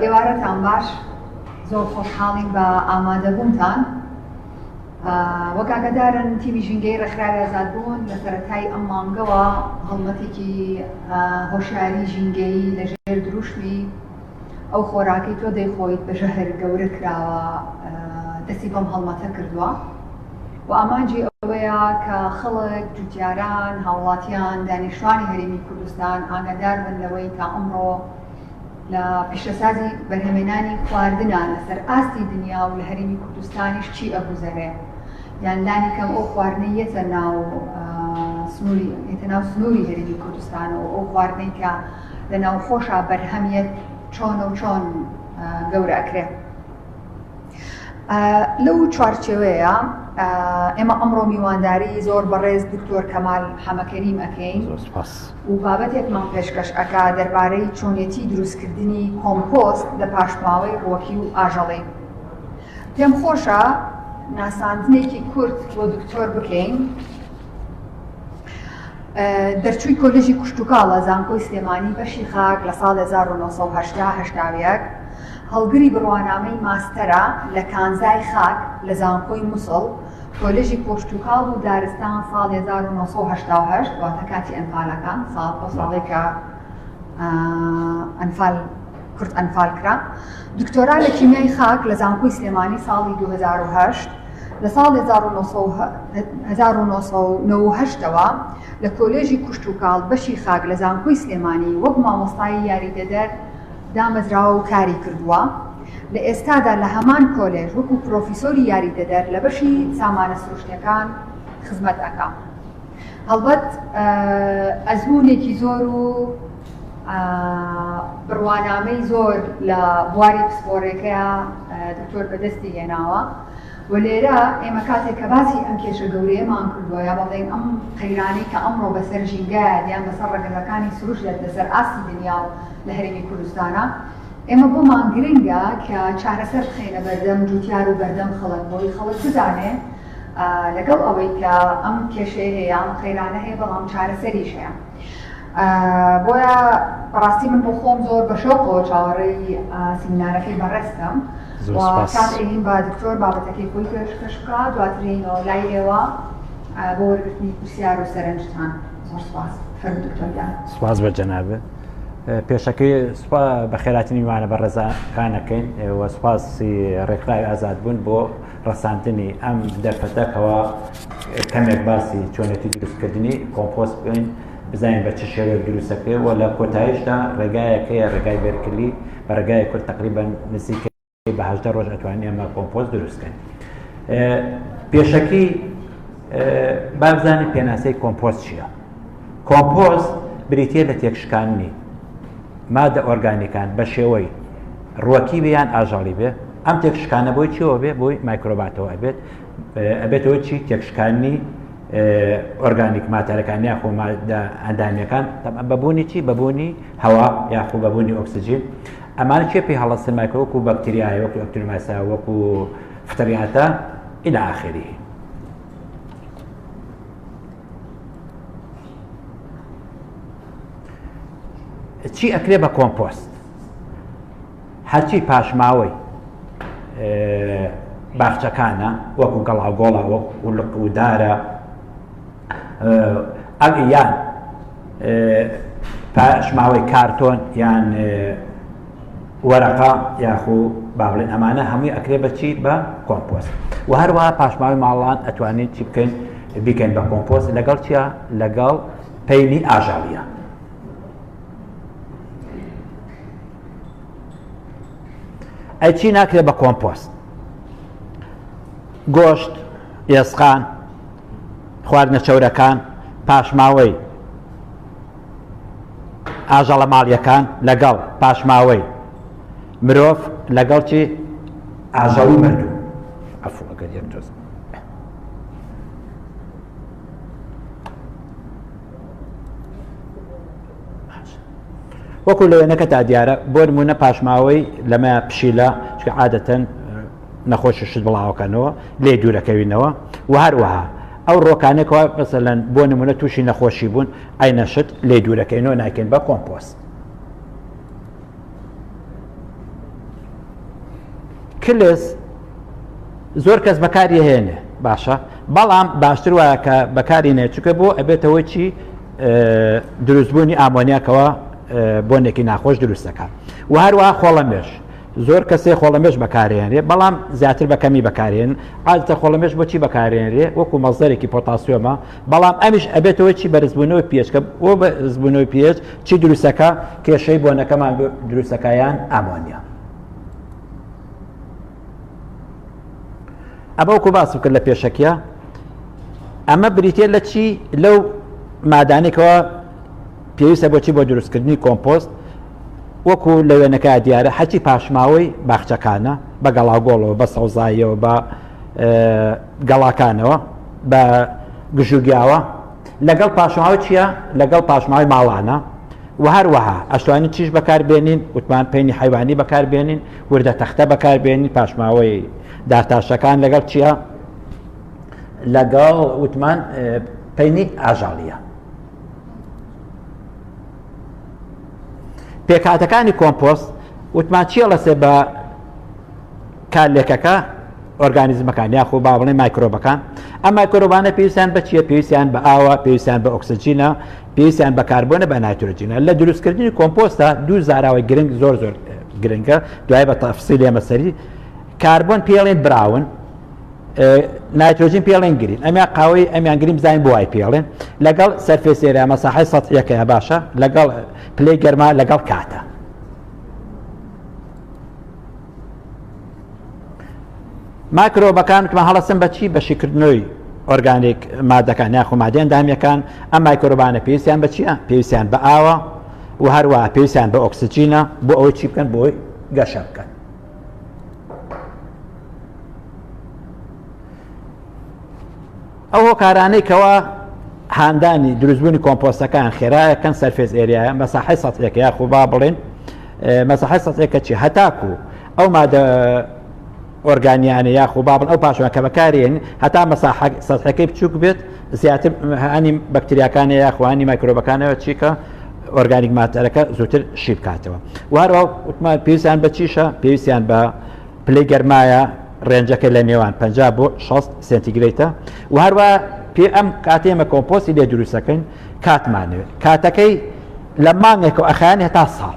ئێوارەتان باش، زۆر خۆشحاڵین بە ئامادەبوونتان. وەک ئاگادارن تیمی ژینگەی ڕێکخراوی ئازادبوون لە سەرەتای ئەم مانگەوە هەڵمەتێکی هۆشیاری ژینگەیی لە ژێر دروشمی ئەو خۆراکەی تۆ دەیخۆیت بە ژەهر گەورە کراوە دەستی بەم هەڵمەتە کردووە و ئامانجی ئەوەیە کە خەڵک، جوتیاران، هاوڵاتیان، دانیشتوانی هەرێمی کوردستان ئاگادار بن لەوەی تا ئەمڕۆ لە پیشەسازی بەرهەمێنانی خواردنا لەسەر ئاستی دنیا و لە هەرێمی کوردستانیش چی ئەگوزەرێ یان لانی کەم ئەو خواردنەی یەتە ناو سنووری یەتە ناو سنووری هەرێمی کوردستان و ئەو خواردنەی کە لە ناوخۆشا بەرهەمیەت چۆنە و چۆن گەورە ئەکرێ. لەو چوارچێوەیە ئێمە ئەمڕۆ میوانداری زۆر بەڕێز دکتۆر کەمال حەمەکەریم ئەکەین و بابەتێکمان پێشکەش ئەکا دەربارەی چۆنیەتی دروستکردنی کۆمپۆست لە پاشماوەی ڕوەکی و ئاژەڵی. پێم خۆشە ناساندنێکی کورت بۆ دکتۆر بکەین. دەرچووی کۆلێژی کشتوکاڵە زانکۆی سلێمانی بەشی خاک لە ساڵ 1970 هەڵگری بڕوانامەی ماستەرە لە کانزای خاک لە زانکۆی موسڵ، کۆلێژی کۆشتوکاڵ و دارستان ساڵی 1988 واتە کاتی ئەنفالەکان ساڵ ئەو ساڵێک کە ئەنفال کورد ئەنفال کرا. دکتۆرا لە کیمیای خاک لە زانکۆی سلێمانی ساڵی 2008 لە ساڵی 1998ەوە لە کۆلێژی کوشتوکاڵ بەشی خاک لە زانکۆی سلێمانی وەک مامۆستای یاریدەدەر دامەزراوە و کاری کردووە، لە ئێستادا لە هەمان کۆلێژ وەکو پرۆفیسۆری یاریدەدەر لە بەشی سامانە سروشتیەکان خزمەت ئەکا. هەڵبەت ئەزموونێکی زۆر و بڕوانامەی زۆر لە بواری پسپۆڕیەکەیا دکتۆر بەدەستی هێناوە و لێرە ئێمە کاتێک کە باسی ئەم کێشە گەورەیەمان کردووە یا بەڵێن ئەم قەیرانەی کە ئەمڕۆ بەسەر ژینگە یان بەسەر ڕەگەزەکانی سروشت لەسەر ئاستی دنیا و لە هەرێمی کوردستانە، ئێمە بۆمان گرنگە کە چارەسەر بخەینە بەردەم جوتیار و بەردەم خەڵک بۆی خەڵک بزانێ لەگەڵ ئەوەی کە ئەم کێشەیە هەیە ئەم قەیرانە هەیە بەڵام چارەسەریش هەیە. بۆیە بەڕاستی من بۆ خۆم زۆر بە شەوقەوە چاوەڕێی سیمینارەکەی بەڕێزتم و کات ئەیین بە دکتۆر بابەتەکەی خۆی پێشکەش بکا دواترینەوە لای ئێوە بۆ وەرگرتنی پرسیار و سەرنجتان. زۆر سپاس فەرموو دکتۆر گیان. سپاس بە جەنابت. پێشەکەی سوپا بەخێراتنی میوانە بەڕێزەکان ئەکەین و سوپاسی ڕێکخراوی ئازادبوون بۆ ڕەساندنی ئەم دەرفەتە کەوا کەمێک باسی چۆنێتی دروستکردنی کۆمپۆست بکەین بزانین بە چ شێوەیەک دروستەکرێ و لە کۆتاییشدا ڕێگایەک هەیە ڕێگای بێرکلی بە ڕێگای کورت تقریبا نزیکەی بە 18 ڕۆژ ئەتوانین ئێمە کۆمپۆست دروست کەین. پێشەکی با بزانین پێناسەی کۆمپۆست چییە. کۆمپۆست بریتە لە تێکشکاندنی مادە ئۆرگانیکان بە شێوەی ڕوەکی بێ یان ئاژەڵی بێ ئەم تێکشکانە بۆی چیەوە بێ بۆی مایکرۆباتەوە ئەبێت ئەبێتەوە چی تێکشکانی ئۆرگانیک ماتەرەکان یاخۆ مادە ئەندامیەکان بەبوونی چی بەبوونی هەوا یاخۆ بەبوونی ئۆکسجین ئەمانە کێ پێی هەڵەسن مایکرۆ وەکو بەکتریایە وەکو ئەکترماسا وەکو فتریاتە إلى آخره. چی ئەکرێ بە کۆمپۆست هەرچی پاشماوەی باخچەکانە وەکو گەڵاگۆڵە وەکو لق و دارە یان پاشماوەی کارتۆن یان وەرەقە یاخو با بڵێن ئەمانە هەمووی ئەکرێ بە چی بە کۆمپۆست و هەروەها پاشماوەی ماڵان ئەتوانین چی بکەین بیکەین بە کۆمپۆست لەگەڵ چیا لەگەڵ پەینی ئاژەڵیە ئەی چی ناکرێت بە کۆمپۆست گۆشت ئێسقان خواردنە چەورەکان، پاشماوەی ئاژەڵە ماڵیەکان لەگەڵ پاشماوەی مرۆڤ لەگەڵ چی ئاژەڵی مردوو عفو ئەگەر یەک تۆز وەکو لە وێنەکە تا دیارە بۆ نمونە پاشماوەی لەمە پشیلە چکە عادەتەن نەخۆشی شت بڵاوەکەنەوە لێ دوورەکەوینەوە و هەروەها ئەو ڕۆکانێک کەوا مەسەلەن بۆ نمونە تووشی نەخۆشی بوون عینە شت لێ دوورەکەینەوە ناکەین بە کۆمپۆست. کلس زۆر کەس بەکاری هێنێ باشە بەڵام باشتر وایە کە بەکاری نێ چکە بۆ ئەبێتەوەی چی دروستبوونی ئامۆنیاکەوە بۆنێکی ناخۆش دروستەکە و هەروە خۆڵەمێش زۆر کەسێ خۆڵەمێش بەکارێنرێ بەڵام زیاتر بە کەمی بەکارێن عادەتە خۆڵەمێش بۆچی بەکارێنرێ وەکو مەزدەرێکی پۆتاسیۆمە بەڵام ئەمیش ئەبێتەوە چی بەرزبوونەوەی pH کە بۆ بەرزبوونەوەی pH چی دروستەکە کێشەی بۆنەکەمان دروستەکەیان ئامۆنیا ئەمە وەکو باسم کرد لە پێشەکیە ئەمە بریتە لە چی لەو مادانێکەوە پێویستە بۆچی بۆ دروستکردنی کۆمپۆست وەکو لە وێنەکە دیارە هەرچی پاشماوەی باخچەکانە بە گەڵاگۆڵەوە بە سەوزاییەوە بە گەڵاکانەوە بە گژوگیاوە لەگەڵ پاشماوە چییە لەگەڵ پاشماوەی ماڵانە و هەروەها ئەشتوانین چیش بەکاربێنین وتمان پەینی حیوانی بەکاربێنین وردە تەختە بەکاربێنین پاشماوەی دارتاشەکان لەگەڵ چییە لەگەڵ وتمان پەینی ئاژاڵیە پێکهاتەکانی کۆمپۆست وتمان چیە ڵەسێ بە کارلێکەکە ئۆرگانیزمەکان یاخۆ با بڵێ مایکرۆبەکان ئەم مایکرۆبانە پێویستیان بە چییە پێویستیان بە ئاوە پێویستیان بە ئۆکسجینە پێویستیان بە کاربۆنە بە نایترۆجینە لە دروستکردنی کۆمپۆستە دوو زاراوەی گرنگ زۆر زۆر گرنگە دوای بە تەفسیل لێمە سەری کاربۆن پێڵێن brown نایترۆجین پێڵێن green ئەمیان قاوەی ئەمیان green بزانین بۆ وای پێڵێن لەگەڵ surface area مەساحەی سەتحیەکەیە باشە لەگەڵ پلەی گەرما لەگەڵ کاتە مایکرۆبەکان وتمان هەڵەسن بە چی بە شیکردنەوەی ئۆرگانیک مادەکان یاخۆ مادەی ئەندامیەکان ئەم مایکرۆبانە پێویستیان بە چییە پێویستیان بە ئاوە و هەروە پێویستیان بە ئۆکسجینە بۆ ئەوەی چی بکەن بۆی گەشە بکەن ئەو هۆکارانەی کەوا هاندانی دروستبوونی کۆمپۆستەکان خێرایەکەن surface area یە مەساحی سەتحەکە یاخۆ با بڵێن مەساحی سەتحەکە چی هەتاکو ئەو مادە ئۆرگانیانە یاخۆ با بڵێن ئەو پاشوان کە بەکارێن هەتا مەساحە سەتحەکەی بچووک بێت زیاتر هەنی بەکتریاکانە یاخوانی مایکرۆبەکانەوە چیکە organic matter ەکە زووتر شی بکاتەوە وارەوە وتمان پێویستیان بە چیشە پێویستیان بە پلەی گەرمایە range ەکە لە نێوان 50 بۆ 60 سنتیگرەیتە و هەروە پێ ئەم کاتێمە کۆمپۆستی لێ دروستەکەین کاتمانەوێت کاتەکەی لە مانگێک و ئەخیان هەتا ساڵ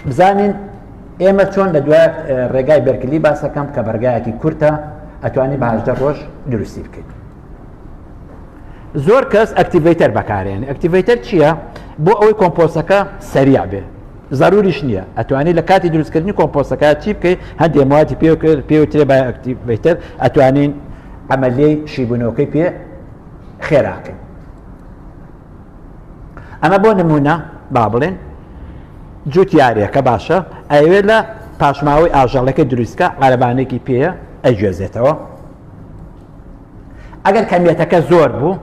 بزانین ئێمە چۆن لە دوای ڕێگای بەرکلی باسەکەم کە بەرگایەکی کورتە ئەتوانی بە هەژدە ڕۆژ دروستی بکەیت زۆر کەس activator بەکارێن activator چییە؟ بۆ ئەوەی کۆمپۆسەکە سەریع بێ زەروریش نییە ئەتوانی لە کاتی دروستکردنی کۆمپۆسەکە چی بکەیت هەندێ مواتی پێ پێوترێ بە activator ئەتوانین عملیەی شیبوونەوەکەی پێ خێراکەین ئەمە بۆ نمونە با بڵێن جوتیارێکە باشە ئەوێ لە پاشماوەی ئاژەڵەکە دروستکە عربانێکی پێیە ئەگوێزێتەوە ئەگەر کەمیەتەکە زۆر بوو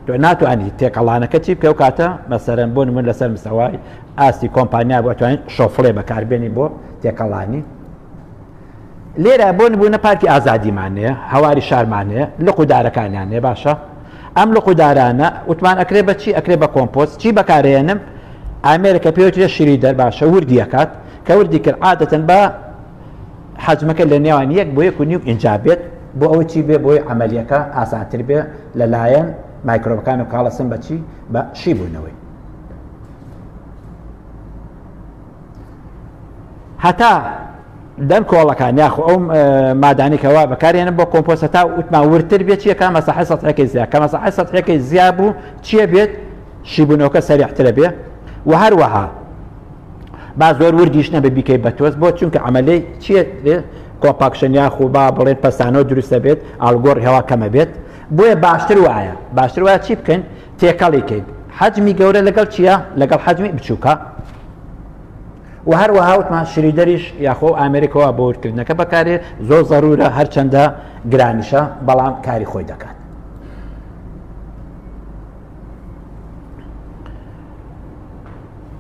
تۆ ناتوانانی تێکەڵانەکە چی بکە و کاتە مەسەرەن بۆ نمون لەسەر مسەوای ئاستی کۆمپانیا بۆ توانین شۆفڵێ بەکاربێنی بۆ تێکەڵانی لێرە بۆ نمونە پارکی ئازادیمانەیە هەواری شارمانەیە لق و دارەکانیان هەیە باشە ئەم لق و دارانە وتمان ئەکرێ بە چی ئەکرێ بە کۆمپۆست چی بەکارێنم ئامێرەکە پێوترێ shredder باشە وردی ئەکات کە وردی کرد عادەتەن بە حەجمەکە لە نێوان یەک بۆ یەک و نیو ئینجا بێت بۆ ئەوەی چی بێ بۆی عملیەکە ئاسانتر بێ لەلایەن مایکرۆبەکان و کاڵەسن بە چی بە شی بوونەوەی هەتا دەنکۆڵەکان یاخۆ ئەو مادانی کەوا بەکارێنن بۆ کۆمپۆست هەتا وتمان ورتر بێت چیەکە مەساحەی سەتحەکەی زیا کە مەساحەی سەتحەکەی زیا بوو چیە بێت شیبوونەوەکە سەریعترە بێ و هەروەها با زۆر وردیش نەبێ بیکەی بە تۆز بۆ چونکە عملەی چیە compaction یاخو با بڵێن پەستانەوە دروستە بێت ئاڵگۆڕ هەوا کەمە بێت بۆیە باشتر وایە باشتر وایە چی بکەین تێکەڵی کەین حەجمی گەورە لەگەڵ چییە لەگەڵ حەجمی بچووکە و هەروەها وتمان shredder یش یاخۆ ئامێرێکەوە بۆ وردکردنەکە بەکارێ زۆر زەرورە هەرچەندە گرانیشە بەڵام کاری خۆی دەکات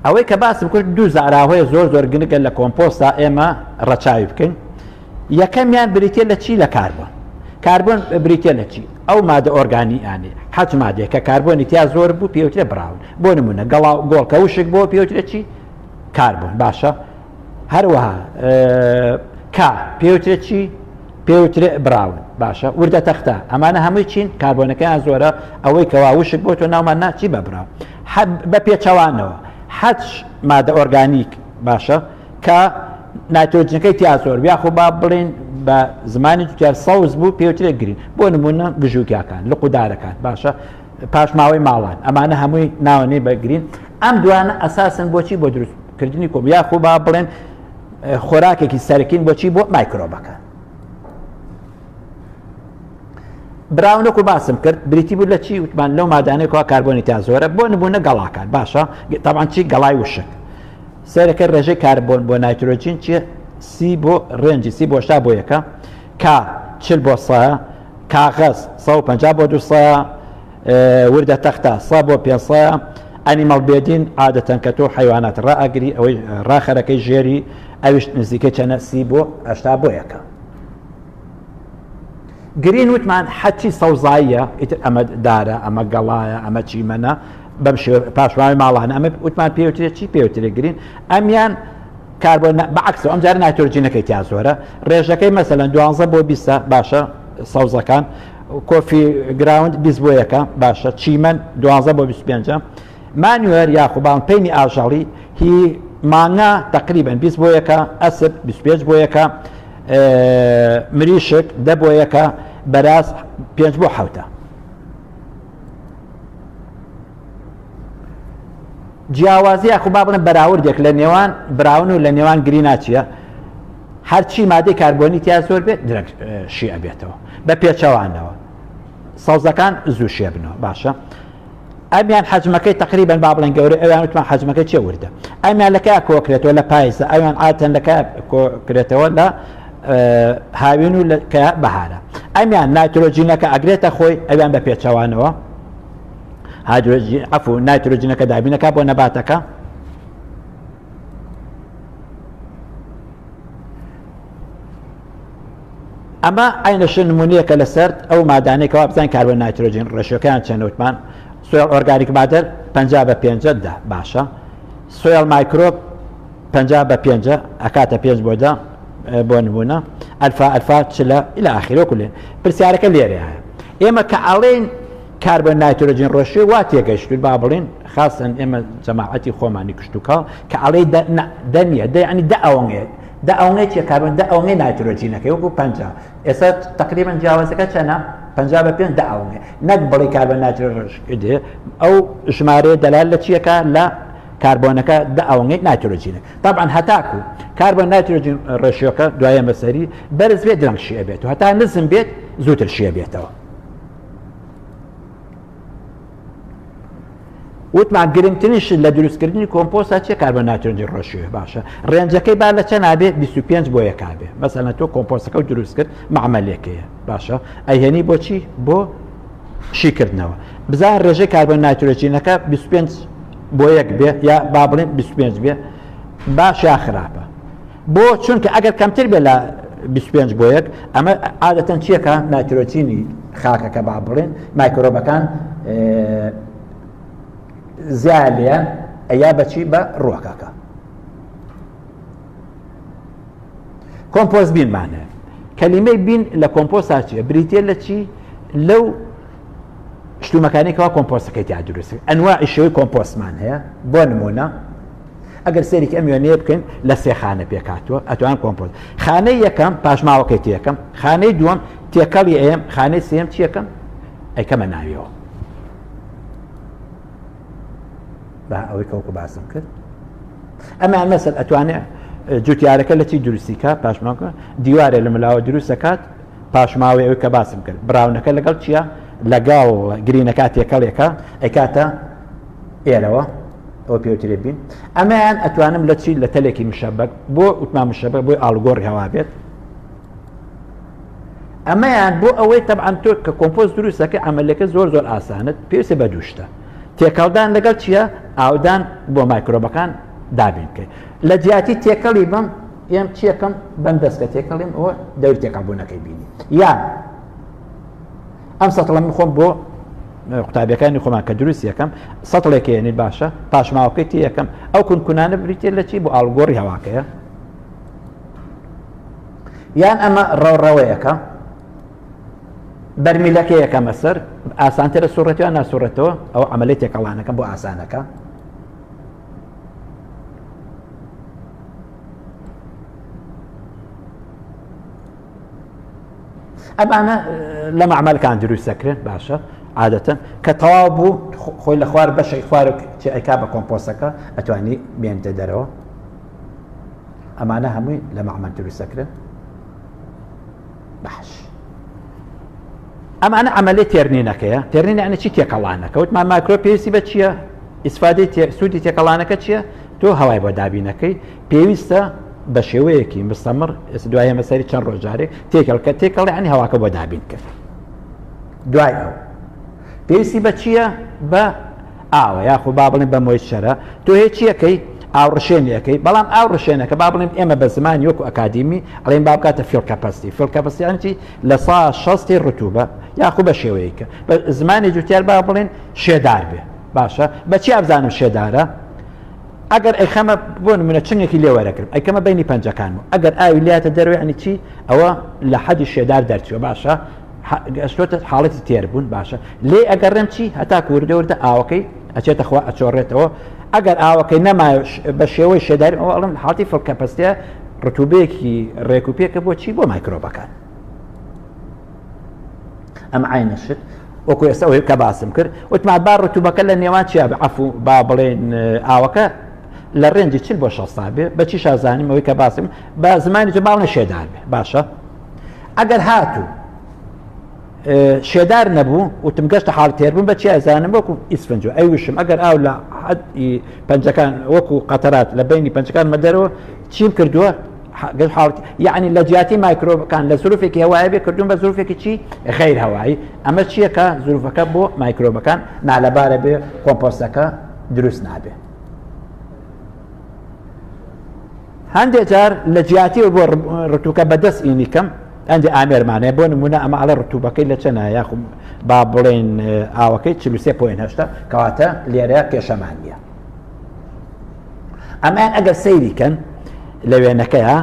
ئەوەی کە باسم کرد دوو زاراوەیە زۆر زۆر گرنگە لە کۆمپۆستا ئێمە ڕەچاوی بکەین یەکەمیان بریتە لە چی لە کاربۆن کاربۆن بریتە لە چی ئەو مادە ئۆرگانیانێ حەج مادەیە کە کاربۆنی تیا زۆر بوو پێوترێ brown بۆ نمونە گەڵا گۆڵکە وشک بۆ پێوترێ چی کاربۆن باشە هەروەها کا پێوترێت چی؟ پێوترێ brown باشە وردە تەختە ئەمانە هەمووی چین کاربۆنەکەیان زۆرە ئەوەی کەوا وشک بۆ تۆ ناومان ناچی بە brown بە پێچەوانەوە حەج مادە ئۆرگانیک باشە کە نایترۆجنەکەی تیا زۆر یاخۆ با بڵێن بە زمانی جوتیار سەوز بوو پێوترێ green بۆ نمونە گژوگیاکان لقودارەکان باشە پاشماوەی ماڵان ئەمانە هەمووی ناوەنەی بە green ئەم دوانە ئەساسن بۆچی بۆ دروستکردنی کۆم یاخۆ با بڵێن خۆراکێکی سەرکین بۆچی بۆ مایکرۆبەکان brown وەکو باسم کرد بریتی بوو لە چی وتمان لەو مادانەی کوا کاربۆنی تا زۆرە بۆ نمونە گەڵاکان باشە تاوان چی گەڵای وشک سەرەکە ڕێژەی کاربۆن بۆ نایترۆجین چیە سی بۆ ڕێنجی سی بۆ شتا بۆ یەکە کا چل بۆ سە کاغەز 150 بۆ دو سە وردە تەختە سە بۆ پێ سە animal bedding عادەتەن کە تۆ حیوانات ڕائگری ئەوەی ڕاخەرەکەی ژێری ئەویش نزیکەی چەنە سی بۆ هەشتا بۆ یەکە green وتمان حەچی سەوزاییە ئیتر ئەمە دارە ئەمە گەڵایە ئەمە چیمەنە بەم شێوە پاشماوەی ماڵانە ئەمە وتمان پێوترێت چی پێوترێت green ئەمیان کاربۆن بەعکسەوە ئەم جارە نایترۆجینەکەی تیا زۆرە ڕێژەکەی مەسەلەن دوانزە بۆ بیستە باشە سەوزەکان coffee ground 20 بۆ یەکە باشە چیمەن دوانزە بۆ 25 manure یاخوبان پەینی ئاژەڵی هی مانگا تقریبا 20 بۆ یەکە ئەسپ 25 بۆ یەکە مریشک دە بۆ یەکە بەراز پێنج بۆ حوتە جیاوازی یاخو با بڵێن بەراوردێک لە نێوان brown و لە نێوان green ا چییە؟ هەرچی مادەی کاربۆنی تیا زۆر بێت درەنگ شی ئەبێتەوە بە پێچەوانەوە سەوزەکان زوو شێبنەوە باشە ئەمیان حەجمەکەی تقریبا با بڵێن گەورە ئەویان وتمان حەجمەکەی چێ وردە ئەمیان لەکە کۆکرێتەوە لە پایزە ئەویان عاتەن لەکە کۆکرێتەوە لە هاوین و کە بەهارە ئەمیان نایترۆجینەکە ئەگرێتە خۆی ئەویان بە پێچەوانەوە هایدرۆجین عفو نایترۆجینەکە دابینەکە بۆ نەباتەکە ئەمە عینەشە نمونەیەکە لەسەر ئەو مادانەی کەوا بزانین کاربۆن نایترۆجین ratio کەیان چەند وتمان soil organic matter 50 بە 5 دە باشە soil microbe 50 بە 5 ئەکاتە 5 بۆ دە بۆ نمونە ئەلفا ئەلفا چلە إلى آخره وکلێن پرسیارەکە لێرە هەیە ئێمە کە ئەڵێن کاربۆن نایترۆجین ratio وا تێگەشتون با بڵێن خاصەن ئێمە جەماعەتی خۆمانی کشتوکاڵ کە ئەڵێ دە نییە دە ینی دە ئەوەنگێت دە ئەوەنەی چیە کاربۆن دە ئەوەنەی نایترۆجینەکەی وەکو پەنجا ئێستا تقریبا جیاوازەکە چەنە پەنجا بە پێنج دە ئەوەنەی نەک بڵی کاربۆن نایترۆجین ئەو ژمارەیە دەلال لە چیەکە لە کاربۆنەکە دە ئەوەنەی نایترۆجینە طبعا هەتاکو کاربۆن نایترۆجین ratio کە دوایە مەسەری بەرز بێت درەنگ شی ئەبێت و هەتا نزم بێت زووتر شی ئەبێتەوە وتمان گرنگترین شت لە دروستکردنی کۆمپۆستا چیە کاربۆن نایترۆجین ratio یە باشە range ەکەی با لە چەند بێ 25 بۆ یەکا بێ مەسەلەن تۆ کۆمپۆستەکە و دروست کرد مەعمەلێکەیە باشە ئەیهێنی بۆچی بۆ شیکردنەوە بزان ڕێژەی کاربۆن نایترۆجینەکە 25 بۆ یەک بێ یا با بڵێن 25 بێ باش یا خراپە بۆ چونکە ئەگەر کەمتر بێ لە 25 بۆ یەک ئەمە عادەتەن چیەکە نایترۆجینی خاکەکە با بڵێن مایکرۆبەکان زیایە لێیان ئەیا بەچی بە ڕوەکەکە compost bin مان هەیە کەلیمەی bin لە کۆمپۆستا چیە بریتە لە چی لەو شتومەکانی کەوا کۆمپۆستەکەی تیا دروست ئەنواعی شێوەی کۆمپۆستمان هەیە بۆ نمونە ئەگەر سەیرێکی ئەم وێنەیە بکەین لە سێ خانە پێکهاتووە ئەتوان کۆمپۆست خانەی یەکەم پاشماوەکەی تێکەم خانەی دووەم تێکەڵی ئەم خانەی سێم چیەکەم ئەیکەمە ناویەوە بە ئەوەی کەوکو باسم کرد ئەمان مەسەل ئەتوانێت جوتیارەکە لە چی دروستیکە پاشماوەکە دیوارێ لە ملاوە دروست دەکات پاشماوەی ئەوی کە باسم کرد brown ەکە لەگەڵ چییە لەگەڵ green ەکە تێکەڵێکە ئەیکاتە ئێرەوە ئەوە پێوترێ bin ئەمەیان ئەتوانم لە چی لە تەلێکی مشەبەک بۆ وتمان مشەبەک بۆی ئاڵگۆڕی هەوا بێت ئەمەیان بۆ ئەوەی تەبعەن تۆ کە کۆمپۆست دروستەکە عملەکە زۆر زۆر ئاسانت پێویستە بە دووشتە تێکەڵدان لەگەڵ چییە ئاودان بۆ مایکرۆبەکان دابین بکەیت لە جیاتی تێکەڵی بم ئێم چیەکەم بەم دەستکە تێکەڵیم ئەوە دەور تێکەڵبوونەکەی بینی یان ئەم سەتڵە من خۆم بۆ قوتابیەکانی خۆمان کە دروست یەکەم سەتڵێک هێنی باشە پاشماوەکەی تی یەکەم ئەو کونکونانە بریتە لە چی بۆ ئاڵگۆڕی هەواکەیە. یان ئەمە ڕەوڕەوەیەکە بەرمیلەکە یەکەمە سەر ئاسانترە سوڕێتەوە ناسوڕێتەوە ئەو عملی تێکەڵانەکەم بۆ ئاسانەکە. ئەمانە لە مەعمەلەکان دروست دەکرێن باشە عادەتەن کە تەواو بوو خۆی لە خوار بەشێک خوار چێ ئەیکا بە کۆمپۆستەکە ئەتوانی بێنتە دەرەوە. ئەمانە هەمووی لە مەعمەل دروست دەکرێن باش. ئەمانە عملی تێرنینەکەیە. تێرنین یعنی چی؟ تێکەڵانەکە. وتمان مایکرۆ پێویستی بە چییە؟ ئیسفادەی سوودی تێکەڵانەکە چییە؟ تۆ هەوای بۆ دابینەکەی پێویستە بە شێوەیەکی مستەمڕ ئێستا دوای ئێمە سەری چەند ڕۆژارێک تێکەڵکە تێکەڵ یعنی هەواکە بۆ دابین کرد. دوای ئەو پێویستی بە چییە؟ بە ئاوە یاخۆ با بڵێن بە moisture ە. تۆ هێ چیەکەی؟ ئاوڕشێنیەکەی. بەڵام ئاوڕشێنەکە با بڵێن ئێمە بە زمانی وەکو ئەکادیمی ئەڵێن با بکاتە fill capacity. Fill capacity یعنی چی؟ لە سا شەستی ڕتوبە یاخو بە شێوەیەکە بە زمانی جوتیار با بڵێن شێدار بێ. باشە بە چی ئەبزانم شێدارە؟ ئەگەر ئەیخەمە بۆ نمونە چنگێکی لێ وەرەکرم ئەیکەمە بینی پەنجەکانم ئەگەر ئاوی لاتە دەروێ ینی چی؟ ئەوە لە حەدی شێدار دەرچوە. باشە گەشتۆتە حاڵەتی تێربوون. باشە لێ ئەگەڕێم چی؟ هەتا وردە وردە ئاوەکەی ئەچێتە خوا ئەچۆڕێتەوە. ئەگەر ئاوەکەی نەما بە شێوەی شێداری ئەوە ئەڵم حاڵەتی fill capacity ە ڕتوبەیەکی ڕێک و پێکە بۆ چی؟ بۆ مایکرۆبەکان. ئەم عینەشت وەکو ئێستا ئەوەی کە باسم کرد وتمان با ڕتوبەکە لە نێوان چیا بێ؟ عەفو با بڵێن ئاوەکە لە range ی 40 بۆ 60 بێ. بە چی شازانیم ئەوەی کە باسم بە زمانی جە باڵە شێدار بێ. باشە ئەگەر هاتوو شێدار نەبوو وتم گەشتە حاڵ تێربوون بە چی ئەزانم؟ وەکو ئیسفنج و ئەیوشم ئەگەر ئاو لە حەدی پەنجەکان وەکو قەتەرات لە بینی پەنجەکان مەدەرەوە چیم کردووە؟ گەشت حاڵ یعنی لە جیاتی مایکرۆبەکان لە زروفێکی هەوایی بێ کردوون بە زروفێکی چی؟ غیر هەوایی. ئەمە چییە کە زروفەکە بۆ مایکرۆبەکان نالەبارە بێ کۆمپۆستەکە دروست نابێ. هەندێک جار لە جیاتی بۆ ڕتوکە بەدەست ئینی کەم هەندێک ئامێرمانەیە بۆ نمونە ئەمە ئەڵێ ڕتوبەکەی لە چەنە یاخو با بڵێن ئاوەکەی 43.8 کەواتە لێرە کێشەمان نییە. ئەمەیان ئەگەر سەیری کەن لە وێنەکەیە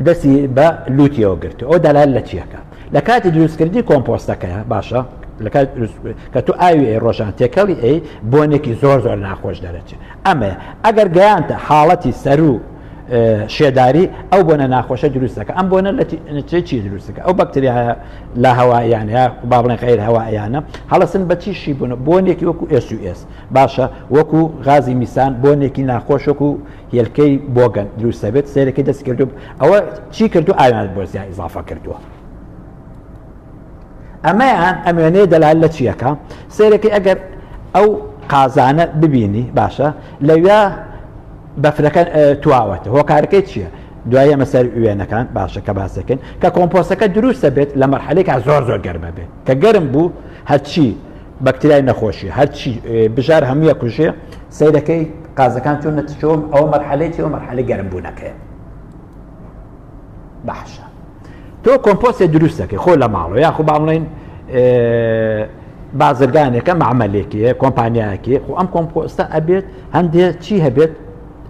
دەستی بە لوتیەوە گرت ئەو دەلال لە چیەکە لە کاتی دروستکردنی کۆمپۆستەکەیە. باشە لە کاتی دروست کە تۆ ئاوی ئەی ڕۆژان تێکەڵی ئەی بۆنێکی زۆر زۆر ناخۆش دەرەچێت. ئەمەیە ئەگەر گەیانتە حاڵەتی سەرو شێداری ئەو بۆنە ناخۆشە دروستەکە. ئەم بۆنە لە چی دروستەکە؟ ئەو بەکتریایە لە هەواییانە یا با بڵێن غیر هەواییانە هەڵەسن بە چی شی بوون؟ بۆنێکی وەکو ئێس و ئێس. باشە وەکو غازی میسان بۆنێکی ناخۆش وەکو هێلکەی بۆگەن دروستە بێت. سێرەکەی دەست کردو ئەوە چی کردو؟ ئاویان بۆ زیاد ئیزافە کردووە. ئەمەیان ئەمێنەیە دەلال لە چیەکە؟ سێرەکەی ئەگەر ئەو قازانە ببینی باشە لەویا بەفرەکە تواوەتە هۆکارەکەی چییە؟ دوای ئەمە سەر وێنەکان باشە کە باسەکەن کە کۆمپۆستەکە دروستە بێت لە مەرحەلێکا زۆر زۆر گەرمە بێت. کە گەرم بوو هەرچی بەکتریای نەخۆشی هەرچی بژار هەموویە کوژێ. سەیرەکەی قازەکان چۆن نەتچۆم ئەوە مەرحەلەی چی؟ ئەو مەرحەلەی گەرم بوونەکەیە. باشە تۆ کۆمپۆستێ دروست دەکەی خۆ لە ماڵەوە یاخو با بڵێن بازرگانێکە معمەلێکی کۆمپانیایەکی خۆ ئەم کۆمپۆستە ئەبێت هەندێک چی هەبێت؟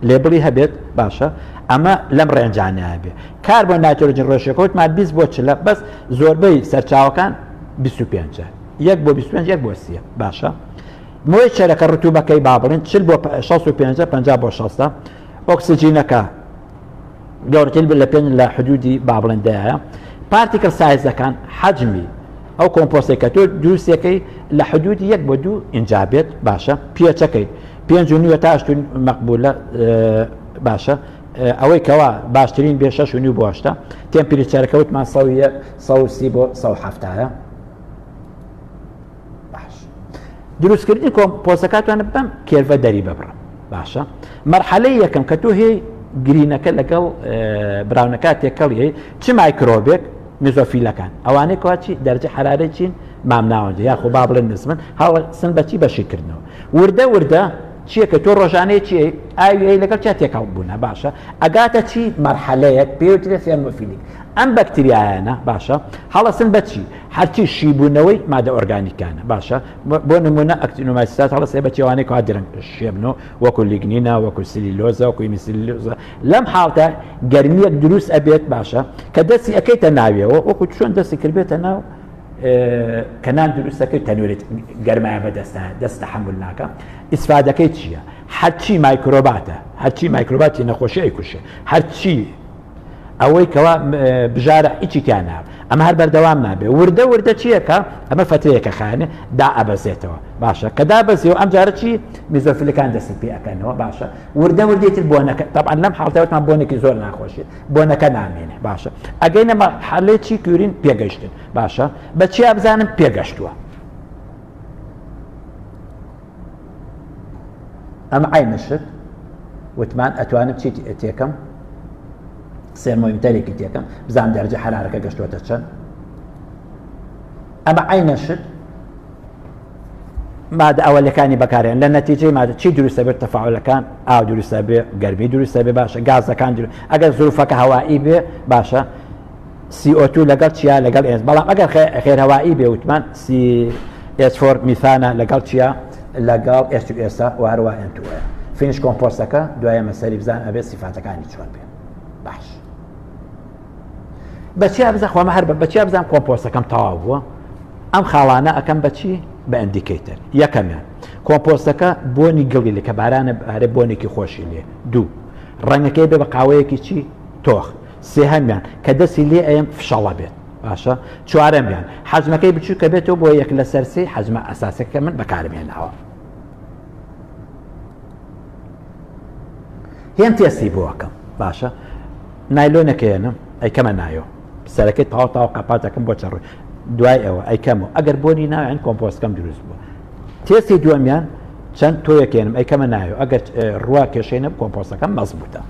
label ی هەبێت. باشە ئەمە لەم range انە هەبێ. کاربۆن نایترۆجین ڕێژەکەوتمان 20 بۆ چلە بەس زۆربەی سەرچاوەکان 25 یەک بۆ 25 یەک بۆ سیە. باشە moisture ەکە ڕتوبەکەی با بڵێن 40 بۆ 65 50 بۆ 60 ئۆکسجینەکە گەورەتر لە پێنج لە حدودی با بڵێن دایە. Particle size ەکان حەجمی ئەو کۆمپۆستێک کە تۆ دروستەکەی لە حدودی یەک بۆ دوو ئینجا بێت. باشە پێچەکەی پێنج و نیوە تا هەشت و مەقبولە. باشە ئەوەی کەوا باشترین بێ شەش و نیو بۆ هەشتا. Temperature ەکە وتمان سەد و یەک، سەد و سی بۆ سەد و حەفتایە. باش دروستکردنی کۆمپۆستەکاتوانە بەم curve ە دەری ببڕم. باشە مەرحەلەی یەکەم کە تۆ هەیە green ەکە لەگەڵ brown ەکە تێکەڵی هەیە چ مایکرۆبێک میزۆفیلەکان ئەوانەی کەوا چی دەرجە حرارەی چین مامناوەندە یاخۆ با بڵێن نزمن هەڵسن بە چی بەشیکردنەوە وردە وردە چییە کە تۆ ڕۆژانەیە چی ئاوی ئەی لەگەڵ چیا تێکەڵ بوونە. باشە ئەگاتە چی مەرحەلەیەک پێوترێ thermophilic. ئەم بەکتریایانە باشە هەڵەسن بە چی؟ هەرچی شیبوونەوەی مادە ئۆرگانیکانە باشە بۆ نمونە ئەکتینۆمایسیسات هەڵەسێ بە چێوانەی کوا درەنگ شێبنەوە وەکو لیگنینە وەکو سلیلۆزە وەکو هیمیسلیلۆزە لەم حاڵتە گەرمیەک دروست ئەبێت باشە کە دەستی ئەەکەیتە ناویەوە وەکو چۆن دەستی کردبێتە ناو کە نان دروستەکەی تەنورێت گەرمایە بەدەستە دەست تەحمل ناکە ئیسفادەکەی چییە؟ هەرچی مایکرۆباتە هەرچی مایکرۆباتی نەخۆشی ئەیکوشێ هەرچی ئەوەی کەوا بژارە هیچی تیا ناب ئەمە هەر بەردەوام نابێ وردە وردە چیەکە ئەمە فترەیەکە خانێ دا ئەبەزێتەوە باشە کە دابەزیەوە ئەم جارە چی میزۆفیلەکان دەستی پێ ئەکەنەوە باشە وردە وردی تر بۆنەکە طبعا لەم حاڵتەوەتمان بۆنێکی زۆر ناخۆشی بۆنەکە نامێنێ باشە ئەگەینە مەرحەلەی چی curing پێگەشتن باشە بە چیا بزانم پێگەشتووە ئەم عینە شت وتمان ئەتوانم چی تێکەم سێرمۆمیتەرێکی تێکەم بزانم دەرجە حرارەکە گەشتوەتە چەند ئەمە عینە شت مادە ئەوەلەکانی بەکارێن لە نەتیجەی مادە چی دروستە بێت تەفاعلەکان ئاو دروستە بێ گەرمی دروستە بێ باشە گازەکان دروست ئەگەر زروفەکە هەوایی بێ باشە CO2 لەگەڵ چیا لەگەڵ ئێس بەڵام ئەگەر خێرهەوایی بێ وتمان CH4 میثانە لەگەڵ چیا لەگەڵ H2S و هەروە N2 finish کۆمپۆستەکە دوایە مەسەری بزان ئەبێ سیفاتەکانی چۆن بێ باش بەچیا بزە خۆمە هەر بەچیا بزانام کۆمپۆستەکەم تەواو بووە ئەم خاڵانە ئەەکەم بەچی بە indicator یەکەمیان کۆمپۆستەکە بۆنی گڵی لە کە بارانە بارێ بۆنێکی خۆشی لێ دوو ڕەنگەکەی بێ بە قاوەیەکی چی تۆخ سێهەمیان کە دەستی لێ ئەیەم فشەڵە بێت باشە چوارەمیان حەجمەکەی بچووکە بێتەوە بۆ یەک لەسەر سێ حەجمە ئەساسەکە من بەکارم هێناوە هێن تێستی بۆ ئەکەم باشە نایلۆنەکەیەنم ئەیکەمە نایۆ سەرەکەی تاو تاو قەپاتەکەم بۆ چەڕ دوای ئەوە ئەیکەمەوە ئەگەر بۆنی ناوێن کۆمپۆستکەم دروست بوو تێستی دووەمیان چەند تۆیەکێنم ئەیکەمە نایۆ ئەگەر ڕوا کێشەی نەب کۆمپۆستەکەم مەزبوتە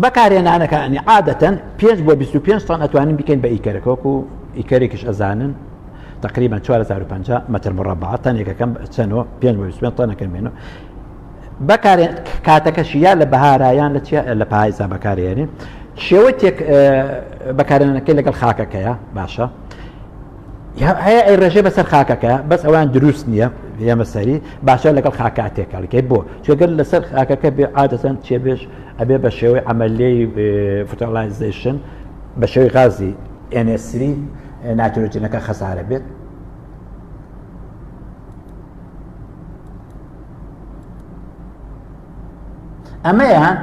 بەکارهێنانەکانی عادەتەن 5 بۆ 25 تۆن ئەتوانین بکەین بە ئیکەرەکە وەکو ئیکەرێکیش ئەزانن تقریبا 4050 متر مربع تەنێکەکەم چەنەوە 5 بۆ 25 تۆنەکەم بێنەوە بەکارێن کاتەکەشی یا لە بەهارایان لە چیا لە پایزا بەکارێنێ شێوەی تێک بەکارێنەکەی لەگەڵ خاکەکەیە باشە هەیە ئەی ڕێژێ بەسەر خاکەکە بەس ئەوان دروست نییە ئێمە سەری باشە لەگەڵ خاکە تێکەڵکەی بۆ چێگەر لەسەر خاکەکە بێ عادەتەن چێبێژ ئەبێ بە شێوەی عملیەی fertilization بە شێوەی غازی NH3 نایترۆجینەکە خەسارە بێت ئەمەیان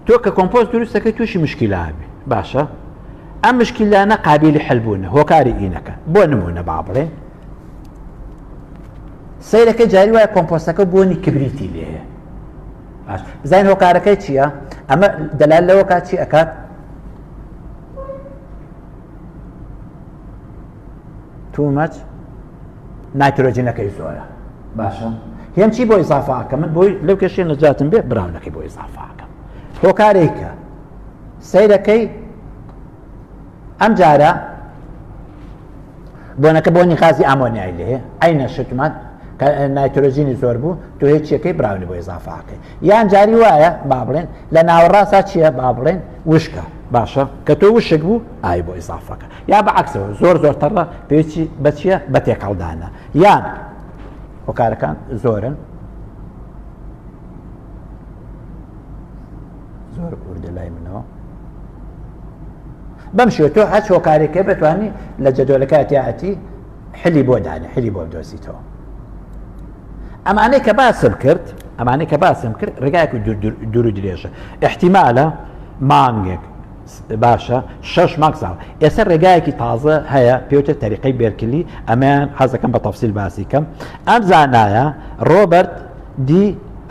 تۆ کە کۆمپۆست دروستەکەی تووشی مشکیلە بێ باشە ئەم مشکیلانە قابلی حلبوونە هۆکاری ئینەکە بۆ نمونە با بڵێ سیرەکە جاری وایە کۆمپۆستەکە بۆنی کبریتی لێ باش بزانین هۆکارەکەی چییە ئەمە دەلال لەوە کات چی ئەکات too much نایترۆجینەکەی زۆرە باشە هێن چی بۆ ئیزافاکە من بۆی لەو کێشەی نەجاتم بێ براونەکەی بۆ ئیزافاکە هۆکارێکە سەیرەکەی ئەم جارە بۆنەکە بۆنی غازی ئامۆنیای لێ عینە شتمان نایترۆژینی زۆر بوو تۆ هیچیەکەی براونی بۆ ئیزافاکەی یان جاری وایە با بڵێن لە ناوەڕاستا چییە با بڵێن وشکە باشە کە تۆ وشک بوو ئای بۆ ئیزافەکە یا بە عکسەوە زۆر زۆر تەڕە پێویستی بە چییە بە تێکەڵدانە یان هۆکارەکان زۆرن زۆر وردە لای منەوە بەم شێوە تۆ هەچ هۆکارێکە بتوانی لە جەدۆلەکە تیاەتی حلی بۆ دانێ حلی بۆ بدۆزیتەوە ئەمانەی کە باسم کرد ئەمانەی کە باسم کرد ڕێگایەک دوور و درێژە احتیمالە مانگێک باشە شەش مانگ ساڵ ئێستا ڕێگایەکی تازە هەیە پێوتە تەریقەی بێرکلی ئەمەیان حەزەکەم بە تەفسیل باسی کەم ئەم زانایە ڕۆبەرت دی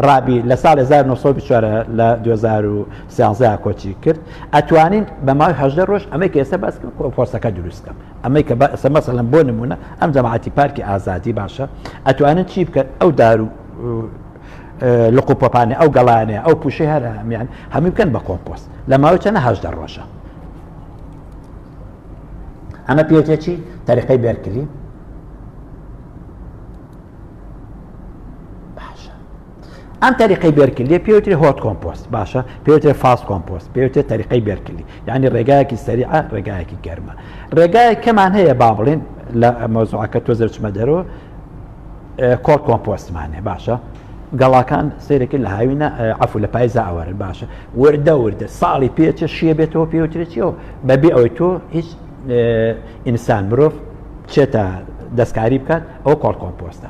ڕابی لە ساڵ 1924 لە 2013 کۆچی کرد ئەتوانین بە ماوەی 18 ڕۆژ ئەمەی کە ئێستا باس کۆمپۆستەکە دروست کەم ئەمەی کە ئێستا مەسەلەن بۆ نمونە ئەم جەماعەتی پارکی ئازادی باشە ئەتوانن چی بکەن ئەو دار و لق و پۆپانێ ئەو گەڵانێ ئەو پوشەی هەر هەمیان هەمووی بکەن بە کۆمپۆست لە ماوەی چەنە هەژدە ڕۆژە ئەمە پێوتێ چی تەریقەی بێرکلی باشە ئەم تەریقەی بێرکلیە پێوترێ hot compost باشە پێوترێ fast compost پێوترێ تەریقەی بێرکلی یعنی ڕێگایەکی سەریعە ڕێگایەکی گەرمە ڕێگایەک کەمان هەیە با بڵێن لە مەوزوعەکە تۆ زەرچمە دەرەوە cold compost مان هەیە باشە گەڵاکان سێرەکە لە هاوینە عفو لە پایزا ئەوەرن باشە وردە وردە ساڵی پێچە شیە بێتەوە پێوترێتیەوە بەبێ ئەوەی تۆ هیچ ئینسان مرۆڤ چێتە دەستکاری بکات ئەو cold compost ە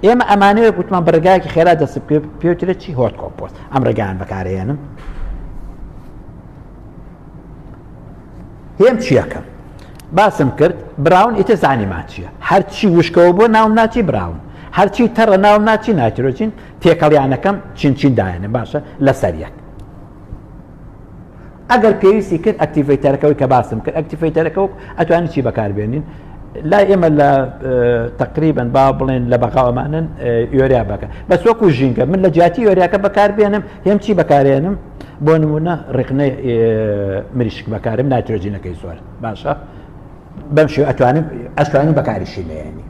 ئێمە ئەمانەیە گوتمان بەڕێگایەکی خێرا دەست پێوترێت چی hot compost ئەم ڕێگان بەکارهێنم هێم چیەکەم باسم کرد brown ئیتر زانیمان چییە هەرچی وشکەوە بۆ ناوم ناچی brown هەرچی تەڕە ناوم ناچی نایترۆجین تێکەڵیانەکەم چین چین دایەنە باشە لەسەر یەک ئەگەر پێویستی کرد activator ەکەوەی کە باسم کرد activator ەکە ئەتوانی چی بەکاربێنین لای ئێمە لە تقریبن با بڵێن لە بەغاوەمانن یۆریا بەکە بەس وەکو ژینگە من لە جیاتی یۆریاکە بەکاربێنم هێم چی بەکارێنم بۆ نمونە ڕقنەی مریشک بەکارم نایترۆجینەکەی زۆر باشە بەم شێوە ئەتوانم ئەتوانین بەکاریشی نێنی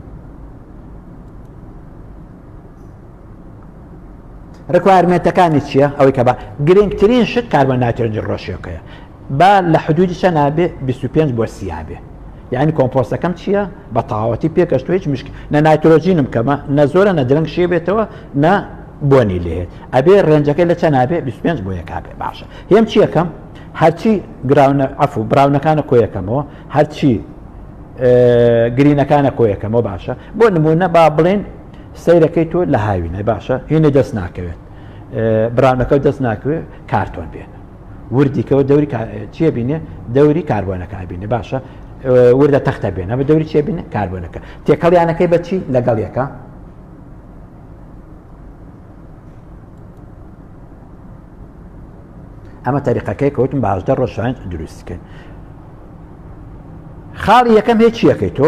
requirement ەکانی چییە؟ ئەوەی کە بە گرنگترین شت کاربۆن نایترۆجین ratio کەیە با لە حدودی چەند نابێ 25 بۆ سیا بێ یعنی کۆمپۆستەکەم چییە بە تەواوەتی پێکەشتوە هیچ مشک نە نایترۆجینم کەمە نە زۆرە نە درەنگ شێ بێتەوە نە بۆنی لێت ئەبێ range ەکەی لە چەند نابێ 25 بۆ یەکا بێ باشە هێم چیەکەم هەرچی ground ە عفو brown ەکانە کۆیەکەمەوە هەرچی green ەکانە کۆیەکەمەوە باشە بۆ نمونە با بڵێن سەیرەکەی تۆ لە هاوینە باشە هینە دەست ناکەوێت brown ەکە دەست ناکەوێت کارتۆن بێنە وردیکەوە دەوری چیە بینێ دەوری کاربۆنەکە بینێ باشە وردە تەختە بێنە بە دەوری چێ بینە کاربۆنەکە تێکەڵیانەکەی بەچی لەگەڵ یەکە ئەمە تەریقەکەی کەوتم باشدە ڕۆژان دروستکەن خاڵی یەکەم هەیە چیەکەی تۆ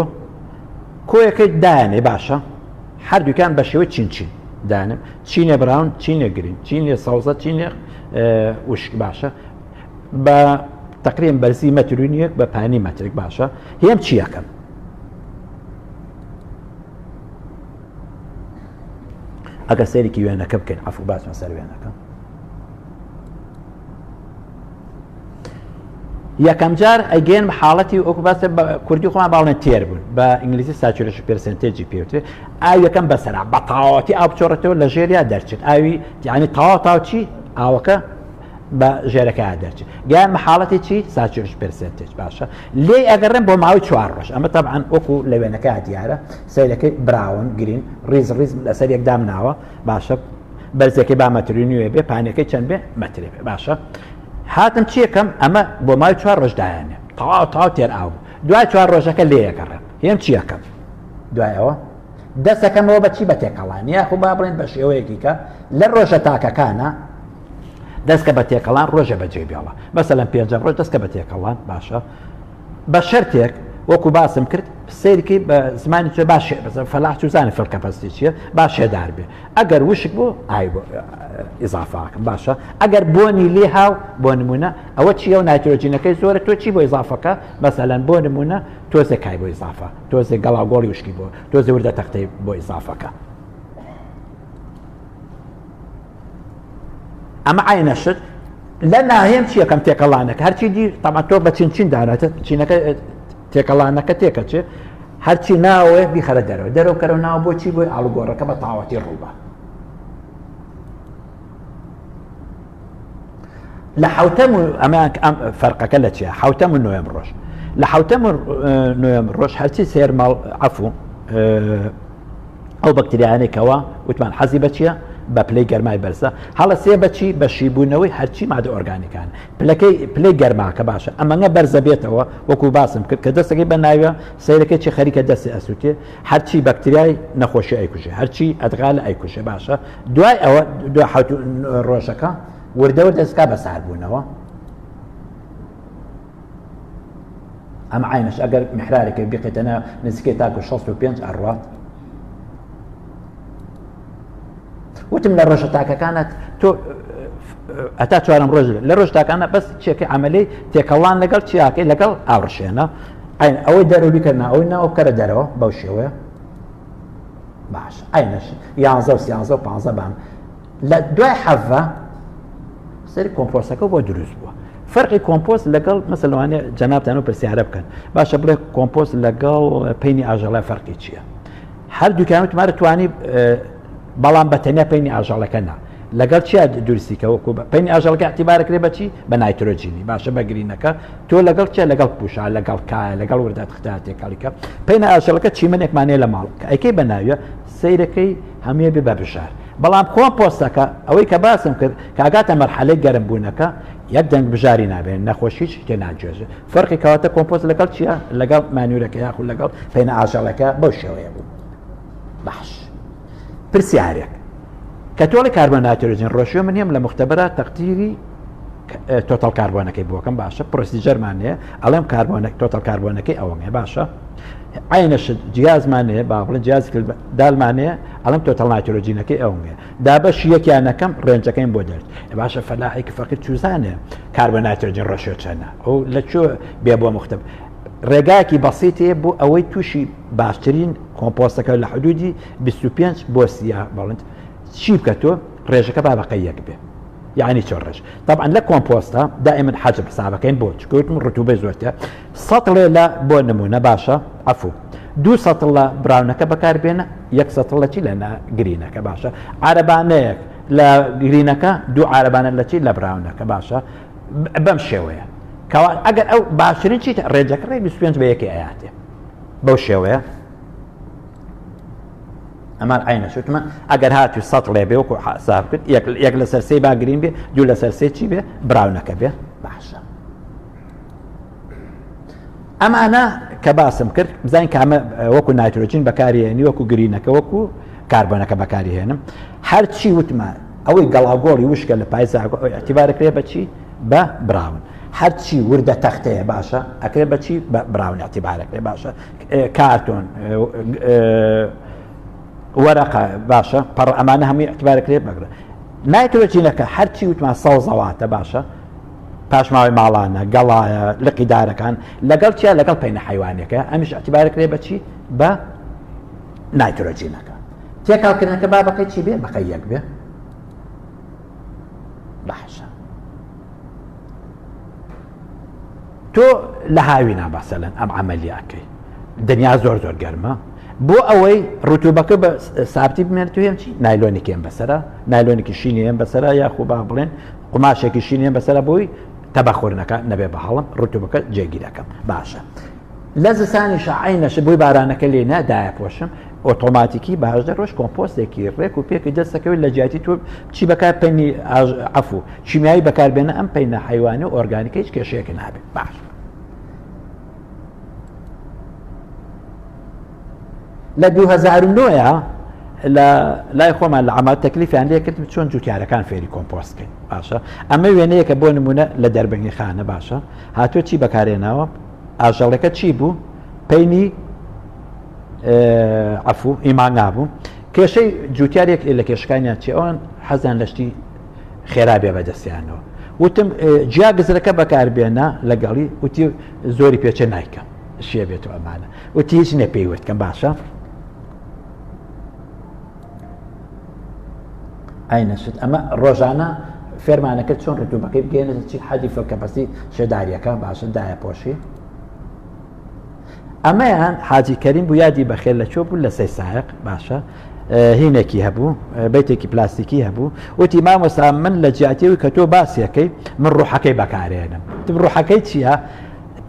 کۆیەکەی دایانێ باشە هەردووکیان بە شێوەی چین چین دانم چینێ brown چینێ green چینێ سەوزە چینێ وشک باشە بە تقریم بەرزی مەترونیەک بە پانی مەترێک باشە هێم چیەکەم ئەگە سەیرێکی وێنەکە بکەین عفو باسمە سەر وێنەکە یەکەم جار ئەگەن حاڵەتی وەکو باسە بە کوردی خۆمان باڵێن تێر بوون بە ئینگلیزی saturation percentage ی پێوترێ ئاو یەکەم بەسەرا بە تەواوەتی ئاو بچۆڕێتەوە لە ژێریا دەرچێت ئاوی یعنی تەواو تاو چی ئاوەکە بە ژێرەکە دەرچێت گیان بە حاڵەتی چی saturation percentage باشە لێ ئەگەڕێن بۆ ماوەی چوار ڕۆژ ئەمە تەبعەن وەکو لە وێنەکە دیارە سەیرەکەی brown green ڕیز ڕیز لەسەر یەکدام ناوە باشە بەرزەکەی با مەتری نوێ بێ پانەکەی چەند بێ مەترێ بێ باشە هاتم چیەکەم ئەمە بۆ ماوەی چوار ڕۆژ دایانێ تەواو تەواو تێر ئاو بوو دوای چوار ڕۆژەکە لێیەکەڕێم هێم چیەکەم دوای ئەوە دەستەکەمەوە بە چی بە تێکەڵان یاخو با بڵێن بە شێوەیەکی کە لە ڕۆژە تاکەکانە دەستکە بە تێکەڵان ڕۆژە بەجێ بێڵە مەسەلەن پێنجەم ڕۆژ دەستکە بە تێکەڵان باشە بە شەرتێک وەکو باسم کرد سەیرکەی بە زمانی چێ باش فەلاح چوزانە فڵکە پەستی چییە با شێدار بێ ئەگەر وشک بوو ئای بۆ ئیزافاکەم باشە ئەگەر بۆنی لێ هاو بۆ نمونە ئەوە چییە و نایترۆجینەکەی زۆرە تۆ چی بۆ ئیزافەکە مەسەلەن بۆ نمونە تۆزێک کای بۆ ئیزافە تۆزێک گەڵاگۆڵی وشکی بۆ تۆزێ وردە تەختەی بۆ ئیزافەکە ئەمە عینە شت لە ناهێم چیەکەم تێکەڵانەکە هەرچی دی تەما تۆ بە چین چین داناتە چینەکە تێکەڵانەکە تێکەچێ هەرچی ناوێ بیخەرە دەرەوە دەرەوە کەرەوە ناو بۆچی بۆی ئاڵوگۆڕەکە بە تاوەتی ڕووبە لە حوتەم و ئەمە ئەم فەرقەکە لە چیە حوتەم و نوێم ڕۆژ لە حوتەم و نوێم ڕۆژ هەرچی سێرماڵ عفو ئەو بەکتریایانەی کەوا وتمان حەزی بە چییە؟ بە پلەی گەرمای بەرزە هەڵەسێ بە چی؟ بە شیبوونەوەی هەرچی مادە ئۆرگانیکان پلەکەی پلەی گەرماکە باشە ئەمەنگە بەرزە بێتەوە وەکو باسم کرد کە دەستەکەی بە ناوە سەیرەکەی چی خەریکە دەستی ئەسووتێ هەرچی بەکتریای نەخۆشی ئەیکوژێ هەرچی ئەدغالە ئەیکوژێ باشە دوای ئەوە دو حوت ڕۆژەکە وردەوە دەستکا بە ساربوونەوە ئەم عینەش ئەگەر محرارێکە بیقێتە ناو نزیکەی تاکو 65 ئەڕوات وتم لە ڕۆژە تاکەکانت تۆ ئەتا چوارم ڕۆژ لە ڕۆژ تاکانە بەس چێکی عملی تێکەڵان لەگەڵ چیاکەی لەگەڵ ئاوڕشێنە عین ئەوەی دەرەوە بیکەنە ئەوەی ناوە بکەرە دەرەوە بەو شێوەیە باش عینەش یانزە و سیانزە و پانزە بام. لە دوای حەڤە سەری کۆمپۆستەکە بۆ دروست بووە. فەرقی کۆمپۆست لەگەڵ مەسەلەن لەوانەیە جەنابتان و پرسیارە بکەن باشە بڵێ کۆمپۆست لەگەڵ پەینی ئاژەڵە فەرقی چییە؟ هەردووکیان وتمارە توانی بەڵام بە تەنیا پەینی ئاژەڵەکە نا لەگەڵ چیا دروستی کە وەکو پەینی ئاژەڵەکە اعتیبارەکرێ بەچی بە نایترۆجینی باشە بە green ەکە تۆ لەگەڵ چیا لەگەڵ پوشا لەگەڵ کایە لەگەڵ وردە تختە تێکەڵیکە پەینە ئاژەڵەکە چیمەنێکمانەیە لە ماڵ کە ئەیکەی بە ناویە سەیرەکەی هەمووی بێ بە بژار بەڵام کۆمپۆستەکە ئەوەی کە باسم کرد کاگاتە مەرحەلەی گەرم بوونەکە یەک دەنگ بژاری نابێن نەخۆشیش تێ ناگوێژێ فەرقی کەواتە کۆمپۆست لەگەڵ چییە لەگەڵ manure ەکە یاخود لەگەڵ پەینە ئاژەڵەکە بەو شێوەیە بوو باش پرسیارێک کە تۆڵی کاربۆن نایترۆجین ratio من هەم لە مختبەرە تەقدیری total carbon ەکەی بۆکەم باشە procedure مان هەیە ئەڵێم کاربۆنە total carbon ەکەی ئەوەم هەیە باشە عینەشت جیازمان هەیە با بڵێن جیاز دالمان هەیە ئەڵێم total نایترۆجینەکەی ئەوم هەیە دابەش یەکیان نەکەم range ەکەیم بۆ دەرد باشە فەلاحێکی فەقیر چوزانێ کاربۆن نایترۆجین ratio چەنە ئەو لە کوێ بێ بۆ مختب ڕێگایەکی بەسیتێ بۆ ئەوەی تووشی باشترین کۆمپۆستەکە لە حدودی 25 بۆ سیا بەڵند چی بکە تۆ ڕێژەکە با بەقەی یەک بێ یعنی چۆن ڕێژ طبعا لە کۆمپۆستە دائما حەجم حسابەکەین بۆ چکوتم ڕتوبەی زۆرتە سەتڵێ لە بۆ نمونە باشە عفو دوو سەتڵ لە brown ەکە بەکاربێنە یەک سەتڵ لە چی لە green ەکە باشە عربانەیەک لە green ەکە دوو عربانە لە چی لە brown ەکە باشە بەم شێوەیە کەوا ئەگەر ئەو باشترین چیت ڕێجەکە ڕێ 25 بە یەکێ ئەیاتێ بەو شێوەیە ئەمان عینە شتمە ئەگەر هاتو سەد ڵێ بێ وەکو حساب کرد یەک لەسەر سێ با green بێ دوو لەسەر سێ چی بێ brown ەکە بێ باشە ئەمانە کە باسم کرد بزانین کامە وەکو نایترۆجین بەکارهێنی وەکو green ەکە وەکو کاربۆنەکە بەکاریهێنم هەرچی وتمە ئەوەی گەڵاگۆڵی وشکە لە پایزا اعتیبارەکرێ بەچی بە brown هەرچی وردە تەختەیە باشە ئەکرێ بەچی بە brown اعتیبارەکرێ باشە کارتۆن وەرەقە باشە پەڕ ئەمانە هەمووی اعتبارەکرێ بەگرە نایترۆجینەکە هەرچی وتمان سەوزەواتە باشە پاشماوەی ماڵانە گەڵایە لقی دارەکان لەگەڵ چیا لەگەڵ پەینە حیوانەکە ئەمیش اعتبارەکرێ بەچی بە نایترۆجینەکە تێکاڵکردنەکە با بەقەی چی بێ بەقەی یەک بێ باشە تۆ لە هاوینا بەسەلەن ئەم عملیاکەی دنیا زۆر زۆر گەرمە بۆ ئەوەی ڕوتوبەکە بە سابتی بمێنێت و چی نایلۆنێکیان بەسرە نایلۆنێکی شینیان بەسرە یاخۆ با بڵێن قوماشێکی شینیان بەسرە بۆی تەبەخۆرنەکە نەبێ بە هەڵم ڕوتوبەکە جێگیرەکەم باشە لە زستانیشا عەینەشە بۆی بارانەکە لێ نا دایەپۆشم ئۆتۆماتیکی بە 18 ڕۆژ کۆمپۆستێکی ڕێک و پێکی دەستەکەوێت لە جیاتی تۆ چی بەکار پەینی عەفو کیمیایی بەکاربێنە ئەم پەینە حیوانی و ئۆرگانیکە هیچ کێشەیەک نابێت باش لە 2009 لە لای خۆمان لە عماد تەکلیفیان لێ کردم چۆن جوتیارەکان فێری کۆمپۆست بکەین باشە ئەمە وێنەیەکە بۆ نمونە لە دەربەنگی خانە باشە هاتووە چی بەکارێناوە ئاژەڵەکە چی بوو پەینی عفو ئیمانگا بوو کێشەی جوتیارێک لە کێشەکانیان چی ئەوان حەزیان لە شتی خێرا بێ بەدەستیانەوە وتم جیا گزرەکە بەکاربێنە لەگەڵی وتی زۆری پێچە نایکەم شێ بێت و ئەمانە وتی هیچ نە پێی وتکەم باشە ئاینەشت ئەمە ڕۆژانە فێرمانەکە چۆن ڕتوبەکەی بگەێنێتە چی حەدی فڵکەپەسی شێداریەکە باشە دایە پۆشی ئەمەیان حاجی کەریم بوو یادی بەخێر لە چۆ بوو لە سەی سایق باشە هینێکی هەبوو بیتێکی پلاستیکی هەبوو وتی مامۆستا من لە جیاتیەوەی کە تۆ باسیەکەی من ڕوحەکەی بەکارێنم تم ڕوحەکەی چییە؟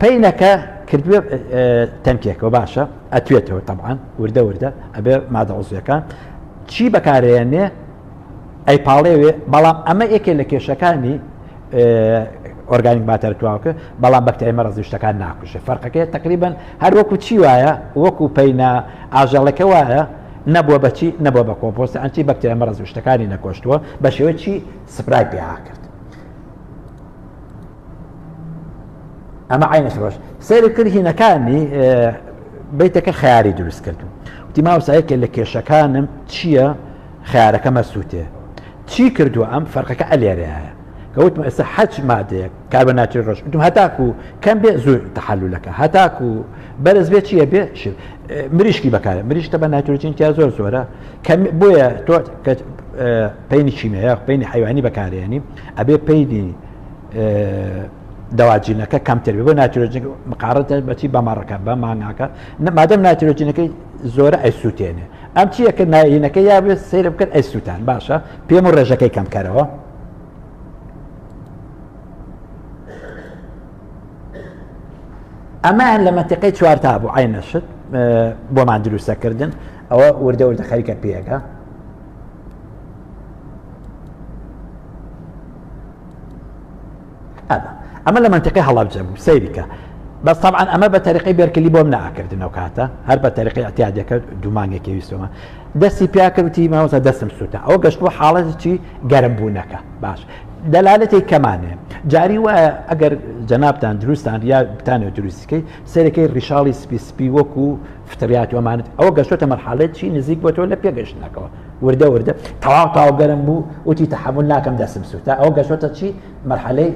پینەکە کردوێ تەنکێکەوە باشە ئەتوێتەوە تەبان وردە وردە ئەبێ مادە عزوەکان چی بەکارێنێ ئەی پاڵێوێ بەڵام ئەمە یەکێ لە کێشەکانی organic matter تواوکە بەڵام بەکتریای مەڕەزی شتەکان ناکوژێ فەرقەکەی تقریبا هەر وەکو چی وایە وەکو پەینە ئاژەڵەکە وایە نەبووە بەچی نەبووە بە کۆمپۆست ئەنتی بەکتریای مەڕەزی شتەکانی نەکۆشتووە بە شێوەی چی spray پێ کرد ئەمە عینە ڕۆژ سەیری کرد هینەکانی بیتەکە خەیاری دروست کرد وتی ماوسایەکە لە کێشەکانم چییە خیارەکە مەسووتێ چی کردووە ئەم فەرقەکە ئەلێرەیە کە وتم ئێستا حەچ مادەیەک کاربە ناتری ڕۆژ وتم هەتاکو کەم بێ زوو تەحەلولەکە هەتاکو بەرز بێ چییە بێ مریشکی بەکارە مریشتە بە نایترۆجین تیا زۆر زۆرە کەم بۆیە تۆ کە پەینی کیمیایا پەینی حیوانی بەکارێنی ئەبێ پەینی دەواجینەکە کەمتر بێ بۆ نایترۆجین مقارنە بەچی بە مەڕەکە بە مانگاکە مادەم نایترۆجینەکەی زۆرە ئەیسووتێنێ ئەم چییە کە ناینەکە یا بێ سەیرە بکەن ئەیسووتان باشە پێم و ڕێژەکەی کەم کەرەوە ئەمەیان لە مەنتیقەی چوارتا بوو عینەشت بۆمان دروستەکردن ئەوە وردە وردە خەریکە پێگە ئەمە ئەمە لە مەنتیقەی هەڵەبجە بوو سەیریکە بەس طبعا ئەمە بە تەریقی بێرکلی بۆم ناکردن ئەو کاتە هەر بە تەریقی اعتیادەکە دوو مانگێکی ویستەوە دەستی پیا کردی ماوەسا دەستم سووتە ئەوە گەشت بۆ حاڵەتی گەرم بوونەکە باش دەلالەتی کەمانێ جاری وایە ئەگەر جەنابتان دروستان یا بتانەوە دروستکەی سەرەکەی ڕیشاڵی سپی سپی وەکو فتریات وەمانت ئەوە گەشتۆتە مەرحەلەی چی نزیک بۆ تۆ لە پێگەشتنەکەەوە وردە وردە تەواو تاو گەرم بوو وتی تەحمل ناکەم دەستم سووتا ئەوە گەشتۆتە چی مەرحەلەی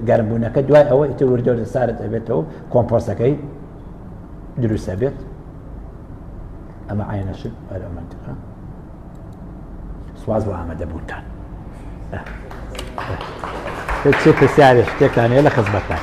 گەرمبوونەکە دوای ئەوە ئیتر وردە وردە سارد ئەبێتەوە کۆمپۆستەکەی دروست ئەبێت ئەمە عینەشت ئەرە منتقە سواز بۆ ئامادەبوونتان چ پرسیارێ شتێکتان هەیە لە خزمەتتان.